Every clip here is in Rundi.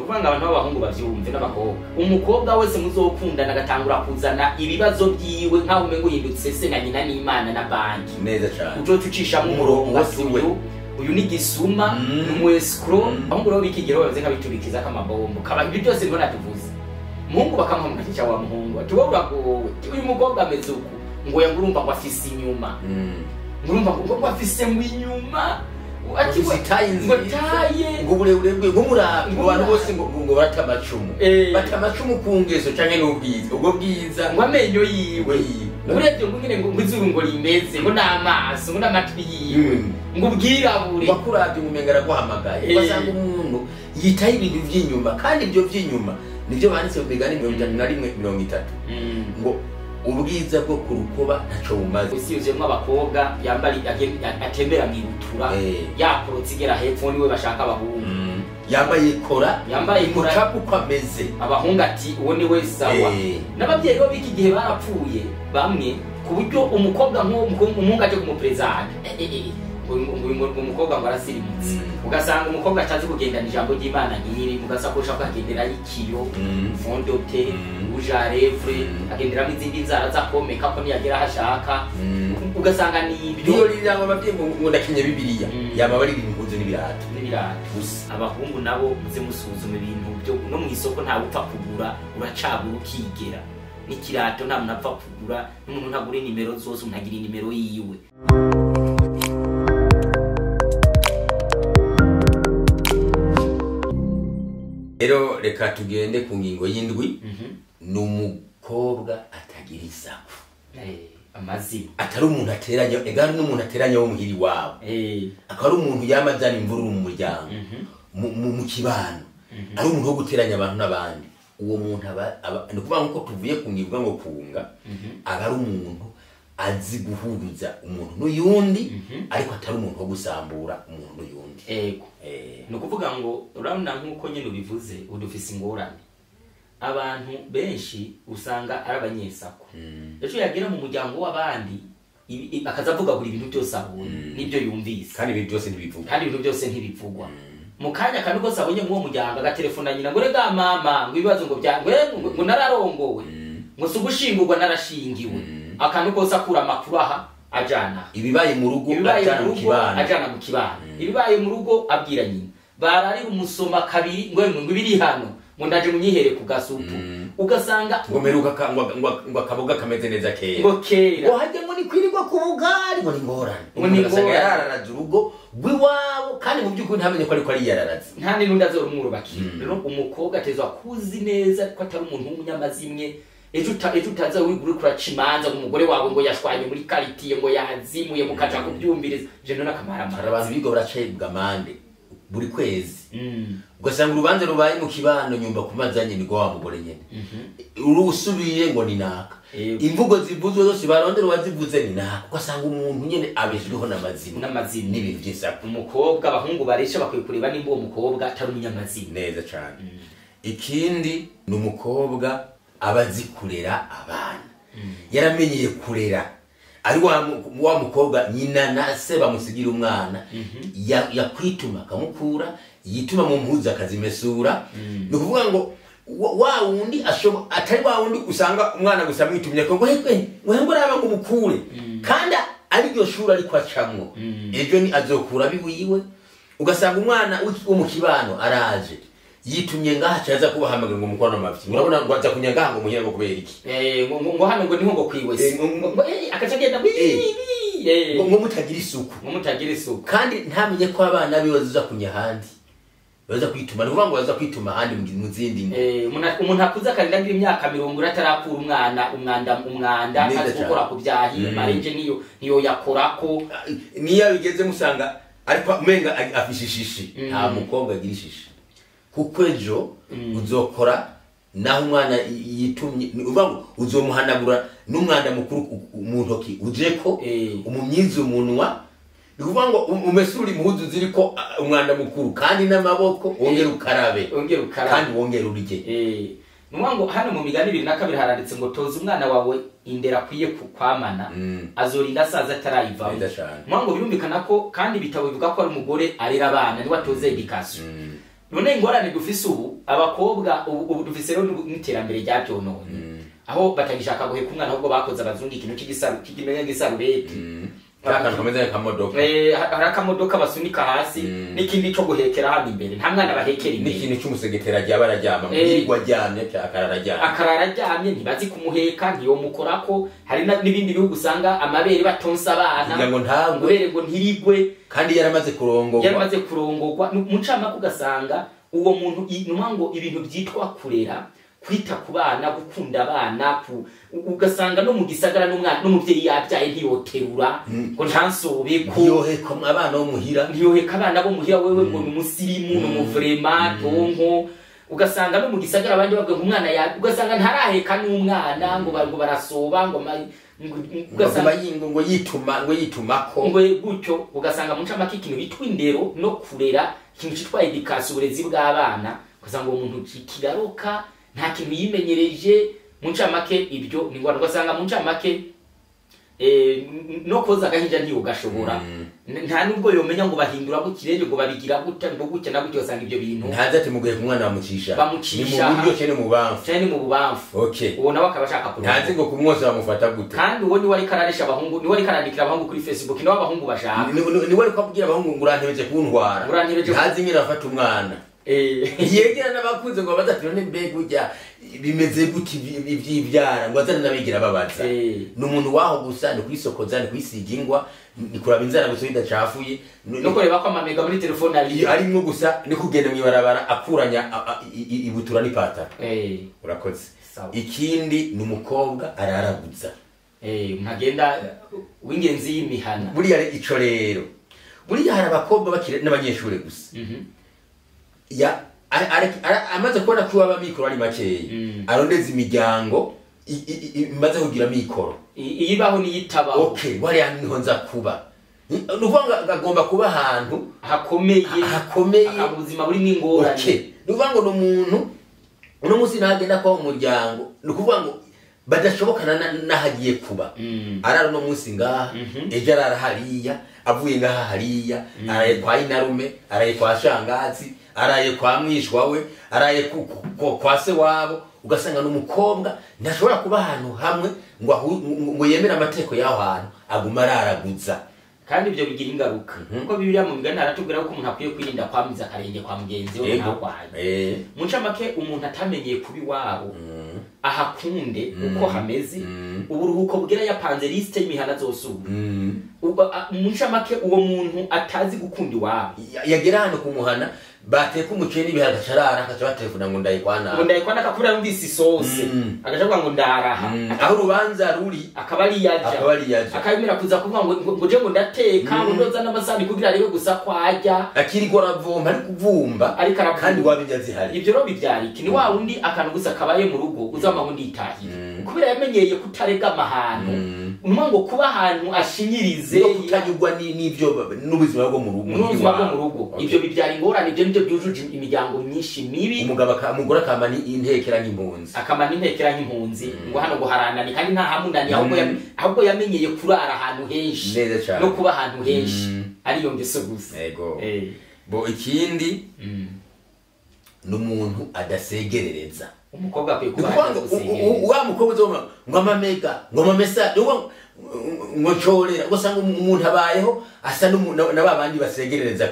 Uvanga abantu b'abahungu bavyumve n'abakobwa. Umukobwa wese muzokundana agatangura kuzana ibibazo byiwe nkaho umengo uhindutse se na nyina n'Imana na banki. Neza cyane. Uzotucishamo umurongo wasiwe. Uyu ni gisuma, ni escrow, abahungu rero bikigero bameze nk'abitubikiza k'amabombo. Kaba ibi byose mbona tuvuze. Muhungu bakamuhamagaza wa muhungu. Ati wowe uragowe. Uyu mukobwa ameze uku. Ngo yangurumva ngo afise inyuma. Ngurumva ngo afise mu inyuma. Ati ngo taye ngo burebure bwe ngumura ngo abantu bose ngo barata amacumu. Bata amacumu ku ngeso canke n'ubwiza. Ubwo bwiza ngo amenyo yiwe. Urebye ngo ngene ngo izuru ngo rimeze ngo n'amaso ngo n'amatwi yiwe. Ngo ubwirabure. Bakuravye umenga araguhamagaye. Ugasanga umuntu yitaye ibintu vy'inyuma kandi ibyo vy'inyuma nivyo banditse mu migani 51:30. Ngo ubwiza bwo kurukoba ntaco bumaze. Isi yuzuyemwo abakobwa yambari atembera mwibutura yakorotse igera hepfo niwe bashaka abahungu. Yambaye ikora, yambaye ikora mucapu uko ameze. Abahungu ati uwo niwe sawa. N'abavyeyi bo biki gihe barapfuye bamwe ku buryo umukobwa nk'uwo umuhungu aje kumuprezanta. Umukobwa ngo arasirimutse. Ugasanga umukobwa atazi kugendana ijambo ry'Imana nk'iri, mugasakosha ko agendera ikiyo, fondote, rouge à lèvres, agenderamo izindi nzara zakomeka ko niyagera aho ashaka. Ugasanga ni ibyo. Niyo riranga abavyeyi ngo ndakinye Bibiliya, yaba bari impuzu n'ibirato. N'ibirato. Gusa abahungu nabo muze musuzuma ibintu byo no mu isoko nta upfa kugura, uracagura ukigera. N'ikirato nta muntu apfa kugura, n'umuntu ntagura inimero zose, umuntu agira inimero yiwe. Rero reka tugende ku ngingo y'indwi. Ni umukobwa atagira isaku. Amazina. Atari umuntu ateranya, ega ari n'umuntu ateranya wo muhiri wabo. Akaba ari umuntu yamazana imvururu mu muryango, mu kibano. Ari umuntu wo guteranya abantu n'abandi. Uwo muntu aba ni ukuvuga nkuko tuvuye ku ngingo ngo kunga, aba ari umuntu azi guhuza umuntu n'uyundi, ariko atari umuntu wo gusambura umuntu n'uyundi. Ego. Ni ukuvuga ngo urabona nkuko nyine ubivuze udufise ingorane. Abantu benshi usanga ari abanyesaku. Ejo yagera mu muryango w'abandi akaza avuga buri bintu byose abonye n'ibyo yumvise. Kandi ibintu byose ntibivugwa. Kandi ibintu byose ntibivugwa. Mu kanya kantu kose abonye mu muryango agatelefona nyina ngo rega mama ngo ibibazo ngo bya ngo nararongowe. Ngo si ugushingurwa narashingiwe. Akantu kose akura amakuru aha ajana. Ibibaye mu rugo ajana mu kibano. Ajana mu kibano. Ibibaye mu rugo abwira nyina. Barari umusoma kabiri ngo ngo biri hano ngo ndaje munyihere ku gasupu. Ugasanga ngo meruka ngo akaboga kameze neza kera. Ngo kera. Ngo hajye ngo ni kwirirwa ku bugari ngo ni ngorane. Ngo ni ngorane. Yarararaza urugo rw'iwabo kandi mu by'ukuri ntamenye ko ariko ari yararaza. Nta n'undi azorumwubakira. Rero umukobwa atezwa kuzi neza ko atari umuntu w'umunyamazimwe. Ejo utaza wigura kuraca imanza ngo umugore wawe ngo yashwanye muri karitiye ngo yazimuye mukaja kubyumviriza. Je none akamara amara. Abantu bigo baracibwa amande buri kwezi. Ugasanga urubanza rubaye mu kibano nyumba kumazanye ni wa mugore nyene. Urusubiye ngo ni naka. Imvugo zivuzwe zose barondera wazivuze ni naka. Ugasanga umuntu nyene abeshweho n'amazina. N'amazina n'ibintu by'insaku. Umukobwa abahungu baresha bakwiye kureba nimba uwo mukobwa atari umunyamazina. Neza cyane. Ikindi ni umukobwa abazi kurera abana. Yaramenyeye kurera. Ari wa mukobwa nyina na se bamusigira umwana yakwituma akamukura, yituma mu mpuzu akazimesura. Ni ukuvuga ngo wa wundi atari wa wundi usanga umwana gusa mwitumye ko ngo hekwe ngo raba ngo mukure. Kandi ari ryo shuri ariko acamwo. Ejo ni azokura biwiwe. Ugasanga umwana wo mu kibano araje yitumye ngaha cyaza kubahamagara ngo mukorana amavyi. Murabona ngo aza kunyangaha ngo muhira ngo kubera iki? Ngo hano ngo niho ngo kwiwese. Ngo akaca agenda ngo mutagira isuku. Ngo mutagira isuku. Kandi ntamenye ko abana biwe baza kunya handi. Baza kwituma, ni ukuvuga ngo baza kwituma handi mu zindi ngo. Umuntu akuze akarinda agira imyaka 40 atarakura umwana umwanda azi gukora ku byahi, marenje niyo yakorako. Niyo bigeze musanga ariko umenga afishe ishishi. Nta mukobwa agira ishishi. Kuko ejo uzokora naho umwana yitumye uvuga ngo uzomuhanagura n'umwanda mukuru mu ntoki ujeko umumyize umunwa. Ni ukuvuga ngo umesura impuzu ziriko umwanda mukuru kandi n'amaboko wongera ukarabe. Wongera ukarabe. Kandi wongera urye. Ni ukuvuga ngo hano mu migani 22 haranditse ngo toza umwana wawe indera akwiye kwamana azorinda asaza atarayivamo. Neza cyane. Ni ukuvuga ngo birumvikana ko kandi ibitabo bivuga ko ari umugore arera abana niwe atoze education. None ingorane dufise ubu abakobwa ubu dufise rero n'iterambere ryabyononye, aho batagishaka guheka umwana, ahubwo bakoze abazungu ikintu cy'ikimenya nk'isarubeti. Akantu kameze nk'akamodoka. Hari akamodoka basunika hasi n'ikindi cyo guhekera hano imbere, nta mwana bahekera imbere. N'ikintu cy'umusegetera ajya araryama, yirirwa aryamye, akarara aryamye. Akarara aryamye, ntibazi kumuheka, ntiyomukorako. Hari n'ibindi bihugu usanga amabere batonsa abana kugira ngo ntagwe, ngo ngo ntirigwe, kandi yaramaze kurongorwa. Yaramaze kurongorwa. Mu ncamake ugasanga uwo muntu numa ngo ibintu byitwa kurera, kwita ku bana, gukunda abana, ugasanga no mu gisagara n'umwana n'umuvyeyi yabyaye ntiyoterura ngo ntansobe ko ntiyoheka abana bo muhira, ntiyoheka abana bo muhira, wewe ngo ni umusirimu, ni umuvurema tonko. Ugasanga no mu gisagara abandi bavuga ngo umwana ugasanga ntaraheka n'umwana ngo ngo barasoba ngo ugasanga ngo yituma, ngo yitumako ngo gutyo. Ugasanga mu ncamake ikintu bitwa indero no kurera, ikintu citwa education, uburezi bw'abana, ugasanga uwo muntu kiraroka, nta kintu yimenyereje. Mu ncamake ibyo ni ngorane. Ugasanga mu ncamake no koza agahinja ntiyogashobora, nta nubwo yomenya ngo bahindura gukirere, ngo babigira gutya, ngo gutya na gutya. Ugasanga ibyo bintu ntazi ati muguye ku mwana bamucisha, bamucisha ni mu buryo cyane mu bamfu, cyane mu bubamfu. Okay, uwo nawe akaba ashaka kurunga, ntazi ngo kumwoza bamufata gute. Kandi uwo niwe ariko araresha abahungu, niwe ariko arandikira abahungu kuri Facebook, niwe abahungu bashaka, niwe ariko abwira abahungu ngo urantebeje kuntwara, ntazi nyine afata umwana. Yegera n'abakunze ngo babaza ati none mbega ujya bimeze gute iby'ibyara, ngo azane n'abigira babaza. Ni umuntu waho gusa, ni kwisokoza, ni kwisiga ingwa, ni kuraba inzara gusa bidacafuye, no kureba ko amamega muri telefone arimwo gusa, ni kugenda mu ibarabara akuranya ibutura n'ipataro. Urakoze. Ikindi ni umukobwa araraguza, ntagenda w'ingenzi y'imihana. Buriya ico rero, buriya hari abakobwa bakiri n'abanyeshuri gusa, ya amaze kubona ko aba mikoro ari makeya, arondeza imiryango imaze kugira mikoro iyibaho niyitabaho. Okay, wari niho nza kuba, nuvuga agomba kuba ahantu hakomeye, hakomeye, ubuzima buri n'ingorane. Okay, nuvuga ngo n'umuntu uno munsi ntagenda kwa umuryango, nukuvuga ngo badashobokana nahagiye kuba. Arara no munsi ngaha, ejo arara hariya, avuye ngaha hariya, araye kwa inarume, araye kwa shangazi, araye kwa mwishwa we, araye kwa se wabo. Ugasanga n'umukobwa ntashobora kuba ahantu hamwe ngo yemere amategeko y'aho hantu, aguma araraguza. Kandi ibyo bigira ingaruka, kuko Bibiliya mu migani aratubwira ko umuntu akwiye kwirinda kwamiza akarenge kwa mugenzi we ntarwaye. Mu ncamake umuntu atamenyeye kuba iwabo, ahakunde uko hameze, uburuhuko bwera yapanze liste y'imihana zosubira. Mu ncamake uwo muntu atazi gukunda iwabo, yagera hano kumuhana bateka umuceri n'ibiharage acarara, akaca baterefona ngo ndayikwana, ngo ndayikwana, akakubwira yumvise isose, agaca avuga ngo ndaraha. Aho urubanza ruri akaba ari yaja, akabimira kuza kuvuga ngo je ngo ndateka, ngo ndoza n'amasahani kugira arebe gusa kwajya, akirigwa aravomba, ari kuvumba, ariko kandi wabinyazi zihari. Ibyo rero bibyara iki? Ni wa wundi akantu gusa kabaye mu rugo uzama ngo nditahire, kubera yamenyereye kutarega amahano, numa ngo kuba ahantu ashinyirize, no kutanyurwa n'ibyo n'ubuzima bwo mu rugo, n'ubuzima bwo mu rugo. Ibyo bibyara ingorane, ibyo nibyo byujuje imiryango myinshi mibi. Umugabo umugore akamana intekera nk'impunzi, akamana intekera nk'impunzi, ngo hano ngo haranani, kandi nta hamunani, ahubwo yamenyeye kurara ahantu henshi no kuba ahantu henshi, ariyo ngeso gusa. Yego. Bo ikindi ni umuntu adasegerereza. Umukobwa akwiye kuba adasegerereza. Wa mukobwa uzoma ngo amamega, ngo amamesa, ngo ncorera, ugasanga umuntu abayeho asa na babandi basegerereza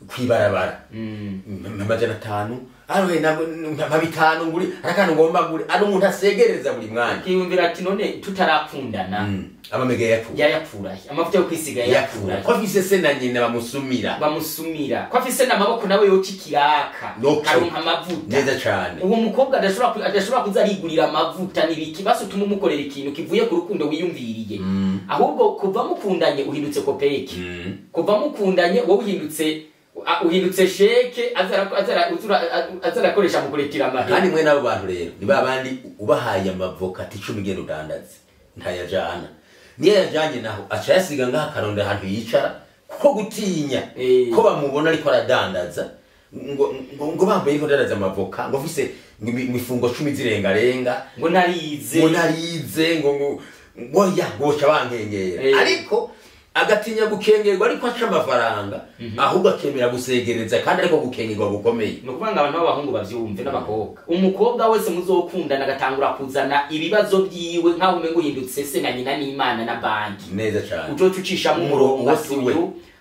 kwibarabara. 500 arohe na 5 nguri arakana ngomba nguri, ari umuntu asegereza buri mwanya. Akiyumvira ati none tutarakundana, amamega yayakurahe, amavuta yo kwisiga yayakurahe, ko afise se na nyina bamusumira, ko afise n'amaboko nawe yoca ikiraka karonka amavuta neza cyane. Uwo mukobwa adashobora kuza arigurira amavuta n'ibiki, basi utuma umukorera ikintu kivuye ku rukundo wiyumviriye. Ahubwo kuva mukundanye uhindutse kopeke, kuva mukundanye wowe uhindutse sheke azarakoresha mu kuretira amahera. Kandi mwe nabo bantu rero ni babandi ubahaye amavoka ati 10 genda udandaze, ntayajana, niyo yajanye naho aca yasiga ngaha akaronda ahantu yicara, kuko gutinya ko bamubona ariko aradandaza, ngo bambaye ko ndadandaza amavoka, ngo afise imifungo 10 zirengarenga, ngo narize, ngo ya ngo bankengera. Ariko Agatinya gukengerwa ariko aca amafaranga, ahubwo akemera gusegereza kandi ariko gukengerwa gukomeye. Ni ukuvuga ngo abantu b'abahungu bavyumve n'abakobwa, umukobwa wese muzokundana agatangura kuzana ibibazo byiwe nk'aho umengo uhindutse se na nyina n'Imana na banki. Neza cyane. Uzoca ucishamo umurongo Uwo si we.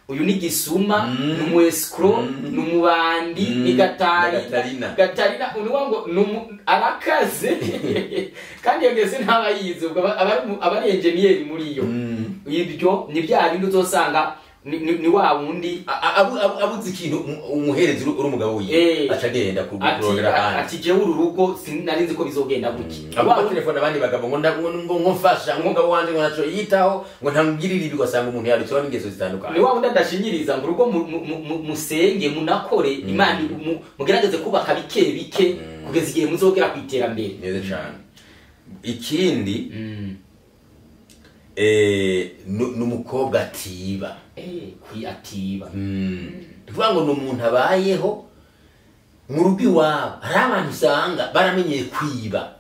Uyu ni gisuma, ni umu escroc, ni umubandi, ni Gatarina. Gatarina. Gatarina unuwa ngo arakaze kandi iyo ngeso ntaba yize, ubwo aba ari engineer muri yo. Ibyo ni bya bindi uzosanga ni wa wundi abuze ikintu umuherezi uri umugabo wiwe aca agenda kurondera ahandi. Ati jewe uru rugo sinari nzi ko bizogenda gutya. Abo telefone abandi bagabo ngo ngo mfasha, ngo umugabo wanje ngo ntaco yitaho, ngo ntamugirire ibi, ugasanga umuntu yarutseho n'ingeso zitandukanye. Ni wa wundi adashinyiriza ngo urugo musenge munakore Imana mugerageze kubaka bike bike kugeza igihe muzogera ku iterambere. Neza cyane. Ikindi ni umukobwa atiba. Kwi atiba. Tuvuga ngo ni umuntu abayeho mu rugo iwabo. Hari abantu usanga baramenyeye kwiba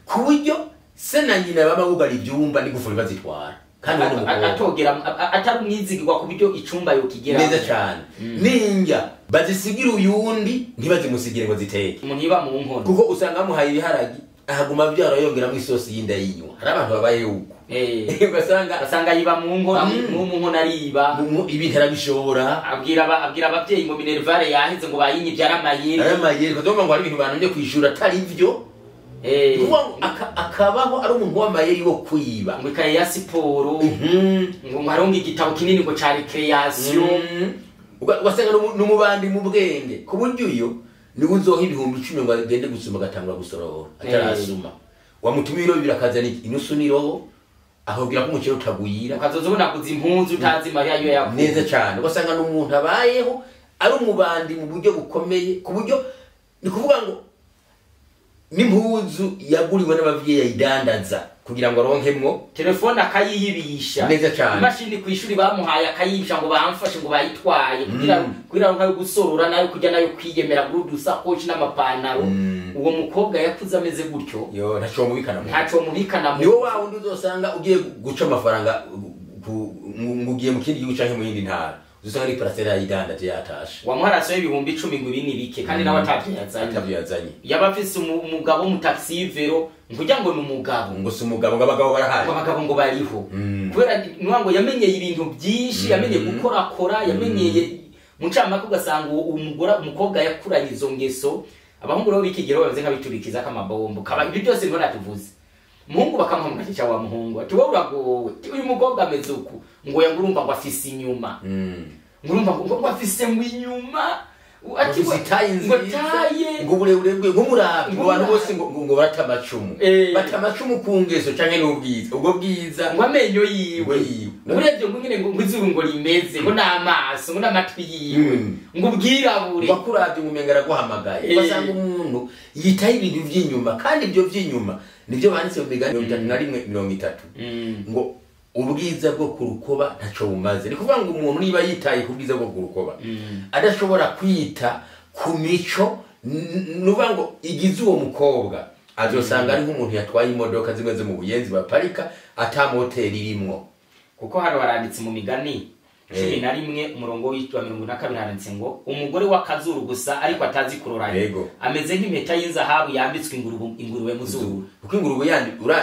ku buryo se na nyina baba bugara ibyumba n'igufuri bazitwara, kandi uwo ni umukobwa. Atogera, atari umwizigirwa ku buryo icumba yokigera. Neza cyane. Ninjya bazisigira uyundi ntibazimusigire ngo ziteke. Umuntu yiba mu nkono. Kuko usanga bamuhaye ibiharagi ahaguma abyara yongeramo isosi y'inda yinywa. Hari abantu babayeho uko. Ugasanga yiba mu nkono, mu nkono ariba. Ibintu arabishobora. Abwira ababyeyi ngo minervare yaheze ngo bayinyibye ari amayeri. Ari amayeri, kuko ngo hari ibintu banamye kwishura atari ivyo. Kuko akabaho ari umuntu w'amayeri wo kwiba. Ngo ikaye ya siporo, ngo haronke igitabo kinini ngo ca recreation. Ugasanga n'umubandi mu bwenge. Ku buryo uyo niwe uzoha 10,000 ngo agende gusuma agatangura gusorora atarasuma. Wamutumira ibiro bibiri akazana inusu n'irobo, ahubwira ko umukire utagwira. Ukazoza ubona kuza impunzu utazi Mariya yo yakuye. Neza cyane. Ugasanga n'umuntu abayeho ari umubandi mu buryo bukomeye, ku buryo ni kuvuga ngo n'impuzu yaguriwe n'abavyeyi yayidandaza kugira ngo aronkemwo. Telefone akayiyibisha. Neza cyane. Imashini kwishuri bamuhaye akayibisha ngo bamfashe ngo bayitwaye kugira ngo ayo gusorora nayo kujya nayo kwiyemera kuri udusakoshi n'amapantaro. Uwo mukobwa yakuze ameze gutyo. Yo ntaco mubikana. Ntaco mubikana. Niwo wa wundi uzosanga ugiye guca amafaranga ugiye mu kindi gihugu canke mu yindi ntara. Uzosanga ari parcelle yayidandaje yatashe. Wamuharasoye 10,000 ngo ibi ni bike kandi nawe atavyazanye. Atavyazanye. Yaba afise umugabo mu taxi vero nkugira ngo ni umugabo. Ngo si umugabo ngo abagabo barahari. Ngo abagabo ngo bariho. Kubera ngo yamenyeye ibintu byinshi, yamenye gukorakora, yamenyeye mu ncamake ugasanga umugore umukobwa yakuranye izo ngeso. Abahungu rero bikigero bameze nk'abiturikiza kamabombo. Kaba ibyo byose ngo natuvuze. Muhungu bakamuha wa muhungu ati wowe uragowe, uyu mukobwa ameze uku, ngo yangurumva ngo afise inyuma. Ngurumva ngo afise ngo inyuma, ati ngo taye ngo uburebure bwe nk'umurabi, ngo abantu bose ngo barata amacumu. Bata amacumu ku ngeso canke n'ubwiza. Ubwo bwiza ngo amenyo yiwe. Urebye ngo ngene ngo izuru ngo rimeze, ngo n'amaso, ngo n'amatwi yiwe, ngo ubwirabure. Bakuravye ngo umenga araguhamagaye. Basanga umuntu yitaye ibintu vy'inyuma, kandi ibyo vy'inyuma nibyo banditse mu migani 31:30 ngo ubwiza bwo kurukoba ntaco bumaze. Ni kuvuga ngo umuntu niba yitaye ku bwiza bwo kurukoba adashobora kwita ku mico, nuvuga ngo igize uwo mukobwa azosanga ari nk'umuntu yatwaye imodoka zimwe zo mu buyenzi baparika ata moteri irimwo. Kuko hano baranditse mu migani 11 umurongo wa 42 handitse ngo umugore w'akazuru gusa ariko atazi kuroranya ameze nk'impeta y'inzahabu yambitswe ingurube mu zuru. Kuko ingurube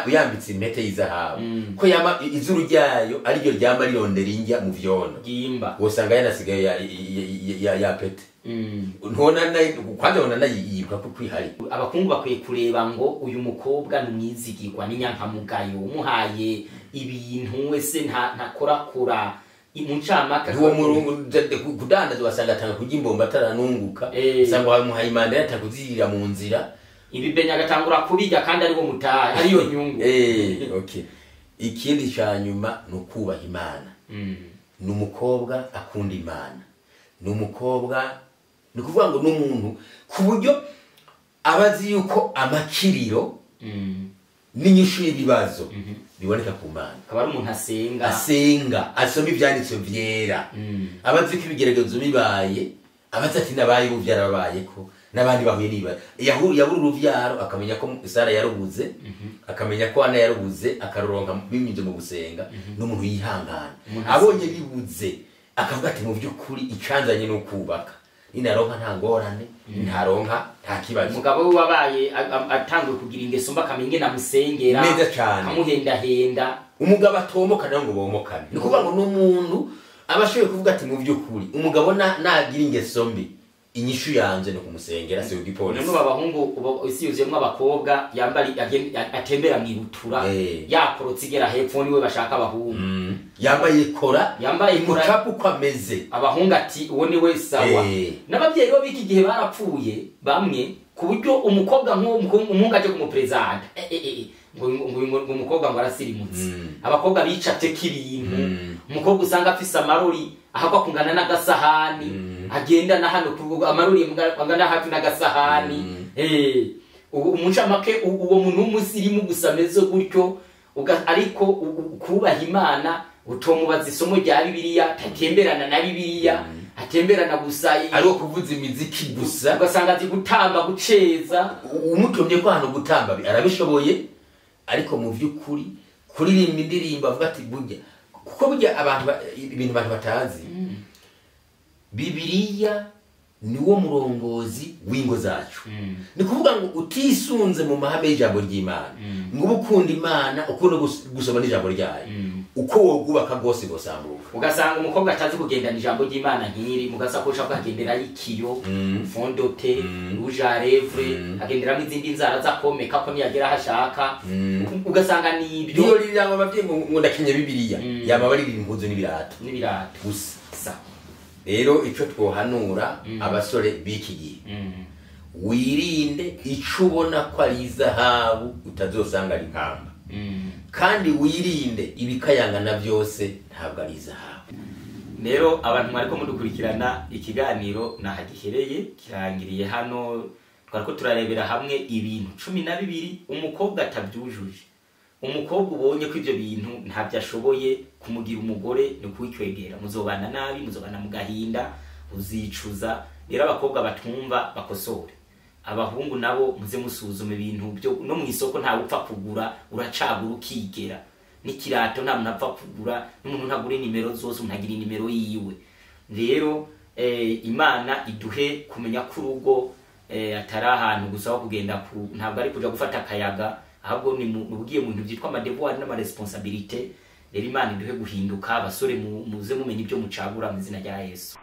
uyambitse impeta y'izahabu ko yama izuru ryayo ariryo ryama rirondera injya mu vyondo gimba, usanga yanasigaye ya pete. Ntona kwanza ona nayiyibuka ko kwihari. Abakungu bakwiye kureba ngo uyu mukobwa ni umwizigirwa n'inyankamugayo, umuhaye ibintu wese ntakorakora mu ncamake. Uwo murungu kudandaza wasanga atanga kurya imbombo ataranunguka, usanga bamuhaye imanda yatakuzirira mu nzira, ibibenya agatangura kubirya kandi ariwo mutahe ariyo nyungu. Okay. Ikindi ca nyuma ni ukubaha Imana. Ni umukobwa akunda Imana, ni umukobwa, ni kuvuga ngo ni umuntu ku buryo abazi yuko amakiriro n'inyishu y'ibibazo biboneka ku Mana. Akaba ari umuntu asenga, asoma ivyanditswe vyera, abazi ko ibigeragezo bibaye, abazi ati nabaye ubu vyarababayeko, N'abandi bahuye n'ibibazo, yabura uruvyaro akamenya ko Sara yarubuze, akamenya ko Ana yarubuze, akaruronka binyuze mu gusenga. N'umuntu yihangana abonye bibuze akavuga ati mu by'ukuri icanzanye no kubaka, ninaronka nta ngorane, ntaronka nta kibazo. Umugabo we wabaye atanguye kugira ingeso mbi akamenya ingene amusengera, neza cane, akamuhendahenda. Umugabo atomoka nawe ngo bomokane, ni ukuvuga ngo n'umuntu aba ashoboye kuvuga ati mu by'ukuri umugabo nagira ingeso mbi, inyishu yanje ni kumusengera, si igipolisi. None abahungu isi yuzuyemwo abakobwa yambara atembera mwibutura, yakorotse igera hepfo, niwe bashaka abahungu. Yambaye kora, yambaye kora, imucapu uko ameze, abahungu ati uwo niwe sawa. N'ababyeyi bo b'iki gihe barapfuye bamwe, ku buryo umukobwa nk'uwo umuhungu aje kumuperezanta ngo umukobwa ngo arasirimutse. Abakobwa bicapye k'ibintu, umukobwa usanga afise amarori ahakwa kungana n'agasahani, agenda na hano amarori angana hafi n'agasahani. Umuncamake uwo muntu w'umusirimu gusa ameze gutyo, ariko kubaha Imana utomubaza isomo rya Bibiliya, tatemberana na Bibiliya, atemberana gusa ari uwo kuvuza imiziki gusa, ugasanga azi gutamba, guceza. Umutumye ko hano gutamba arabishoboye, ariko mu by'ukuri kuririmba indirimbo avuga ati burya, kuko burya abantu ibintu abantu batazi, Bibiliya niwo murongozi w'ingo zacu. Ni kuvuga ngo utisunze mu mahame y'ijambo ry'Imana, ngo ukunda Imana, ukunda gusoma n'ijambo ryayo, uko wogubaka rwose gosambuka. Ugasanga umukobwa atazi kugendana ijambo ry'Imana nk'iri mugasakoshi, agendera ikiyo, fondote, rouge à lèvres, agenderamo izindi nzara zakomeka ko niyagera aho ashaka. Ugasanga ni ibyo. Niyo ririra ngo abavyeyi ngo ndakenye Bibiliya, yama bariririmba impuzu n'ibirato. N'ibirato gusa. Rero ico twohanura abasore b'iki gihe, wirinde ico ubona ko ari izahabu utazosanga ari inkamba, kandi wirinde ibikayangana byose ntabwo ari izahabu. Rero abantu mwariko mudukurikirana, ikiganiro nahagihereye kirangiriye hano. Twariko turarebera hamwe ibintu 12 umukobwa atabyujuje. Umukobwa ubonye ko ivyo bintu ntabyo ashoboye kumugira umugore, ni kuwikwegera, muzobana nabi, muzobana mu gahinda, uzicuza. Rero abakobwa batumva bakosore, abahungu nabo muze musuzume ibintu byo no mu isoko, nta upfa kugura, uracagura ukigera. N'ikirato nta muntu apfa kugura, n'umuntu ntagura nimero zose, umuntu agira nimero yiwe. Rero Imana iduhe kumenya ko urugo atari ahantu gusa ho kugenda, ntabwo ari kuja gufata akayaga, ahubwo ni ugiye mu bintu byitwa amadevoir n'amaresponsabilité. Rero Imana iduhe guhinduka, abasore muze mumenye ibyo mucagura mu izina rya Yesu.